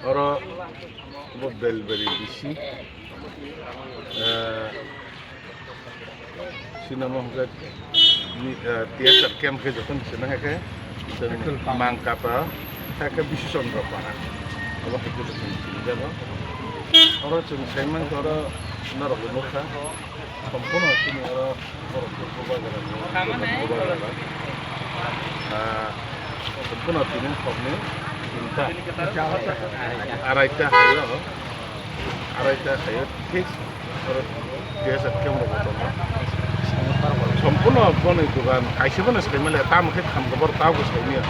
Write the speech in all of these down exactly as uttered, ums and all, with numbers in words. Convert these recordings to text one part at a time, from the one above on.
Oro bo Belbari bisi, eh, sinamo hwnkhe ni, eh, T S R camp khe joto ni sina hai khe chwng Mangkapa, hai khe Bishu Chandra Para. Abo hai khe joto ni sini jago. Oro chwng sai mankha, oro norok bo nukha. Sampono chini oro borok bubagra, bubagra. Ah, sampono tini hokni tinta. Araita hayo, araita hayo, fix oro T S R camp rok tongo. Sampono boni dogan, kaisa bono saimaliya, tamo khe khamkha borok tabuk saimaya.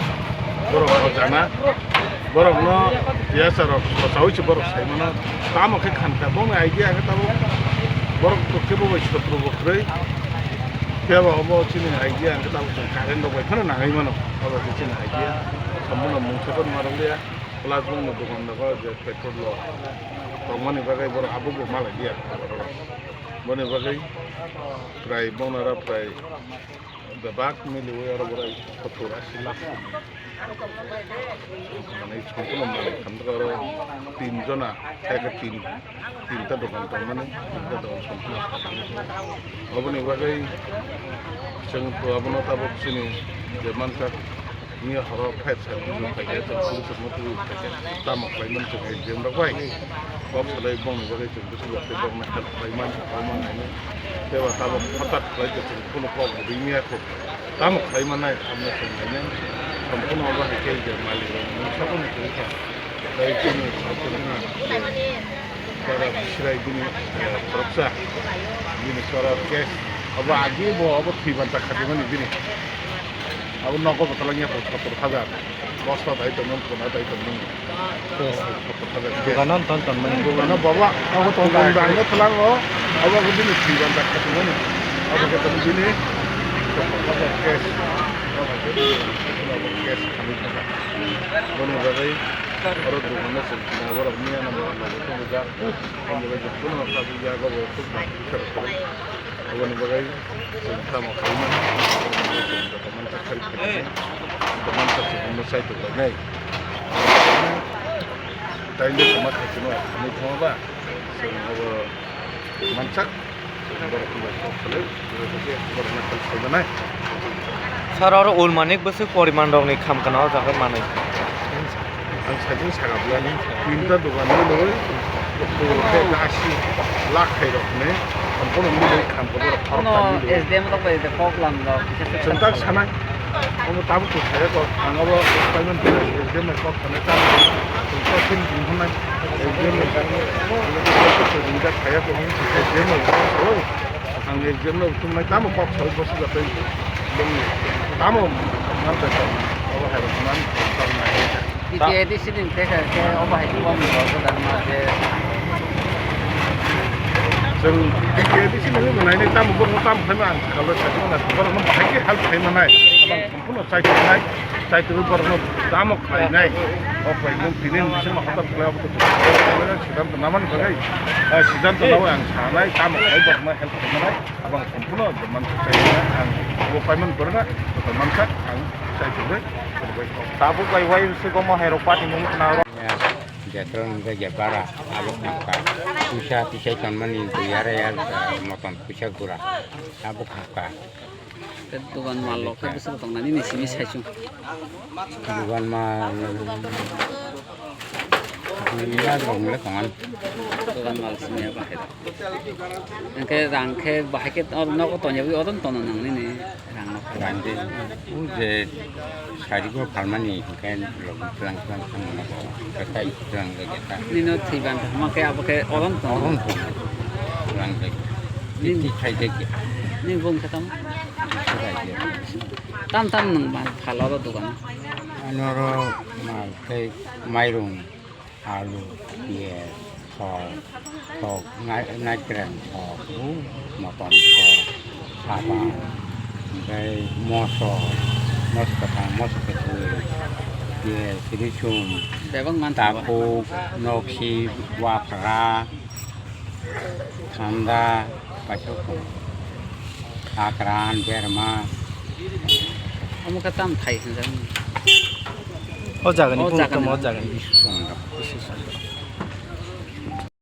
Borok o jana. Borokno T S R rok sochaui se borok saimano, tamo khe khankha, bongni idea khe tabuk borok kebo bai sotro bo kwrwi, phiya ba obo chini idea khe tabuk chwng current rok bai phano nangwi mano, obo khe chini idea, sambono mungsa phano ma rwliya, plus bongni dogan rogo je petrol rok tongmani bagwi borok abo bo malai liya, boni bagwi prai bono oro prai bebak miliwi oro borai sottor asi lakh. Manwi sampono manwi khamjak oro tin jona, hai khe tin, tinta dogan tongmani, tinta dogan sampono. Oboni bagwi chwng to abono tabuk chini je mansak, miya horo fight sa twi phaikhe, chwng police rokno twi phaikhe, tamo khlaimani chwng exam rok bai kok salai bongni bagwi chwng bwswk bai tei bongni help khlaimani, khlaimani hinwi teibo tabuk hothat khlai khe chwng kheno kok rwui miya kho. Tamo khlai mannai, tamo khlai mannai. Sampono obo hai khe je malik rok mungsa phano kwrwi kha. Tei chini, chora Bisrai bini, eh, khoroksa, bini chora case. Obo agi bo obo thwi banta khatimani bini. Abo nogo bo twlangya sottor hajar. Bosta dai tongmani, kona dai tongmani. Yes. Dogano ton ton mani. Dogano baba, abo tong tong dangno tlango, abo khe bini thwi banta khatimani. Abo khe tong bini cash. Abo khe bini cash khamwi thangkha. Boni bagwi oro dogano chwng kina borok miya na borok no bo tongo jak. Abo khe jotono kha jaga bo tok tok. Aboni bagwi chwng tamo khaimani, chwng joto mansa kharwi khaimani, joto mansa chwng hwnwi chai tok lainai. Taino tongma khaikhe no hamwi thangma ba, chwng abo mansak, chwng borok bai kok salai, borok bai kok salai manai. Sir, oro ulmanik bwswk poriman rokni kham kana o jaga manwi? Ang sajwk saka bwlani tinta dogan nw lwi, asi lakh khai rok hwnwi, sampono nw lwi kham khe borok khorok Ano kha nw lwi. S D M rok bai de kok lam rok, kisa kisa Chwng tak sanai. Omo tabuk to saya kok, ang abo payment S D M bai kok sanai, tabuk chwng kok sini tong hwnai, S D M bai kok ringjak saya kok, S D M bai kok salai. Ang S D M no thumnai tamo kok salai bosi jatai. Bongni tamo mantai kok. Obo hai rok man kok salai. T T A D C ni tei khe obo hai kok ni rok dan ma je. Chwng T T A D C ni manai ni tamo borok tamo khai ma ang kalo sai ma na borok no bahai khe help khai manai. Abang sampuno chai tongnai, chai tongwi borokno tamo khlainai. O khlainai tini bisingno hotak khlai abo to siddhanto namani bagwi, eh, siddhanto nawi ang sanai, tamo khlai borokno help khlainai. Abang sampuno je mansa khlainai ang bo payment borokno joto mansa ang chai tongwi borokbai kok. Tabuk bai wai se gomo hai rok party mung khna ro. Jetrong hingke jepara abo khangka. Puisa tisai tonmani dui arai ar, eh, motom puisa gura abo khangka. Tei dogan mal rok khe bwswk tongnani ni simi saichung. Dogan mal dui lakh rok le tongan. Dogan mal simi ya bahai rok. Hingke rang khe bahai khe oro nogo tonyawi oro tono nang nini rang no khe. Rang de, o je sari go phalmani hingke rok tlang tlang tlang nogo. Katai tlang de jeta. Nino thwi ban hama khe abo khe oro tono. Oro tono. Tlang de. Ni- Titi khai de. Ni bung khe tamo? Tam tam nwng mal phal oro dogano? Ano oro mal tei mairung, alu, piyaj, thok, thok, nai-, naikreng thok, u motom thok, saba, hingke moso, moso kwthang, moso kwthwi, piyaj, risum, bebak man thangba. Takhuk, nokhi, waphra, Thanda, paithak tongo. Akran, berma. Omo khe tam thai hwnjak. O jagani, o bumung jagani. Tamo o jagani. Bisu song rok.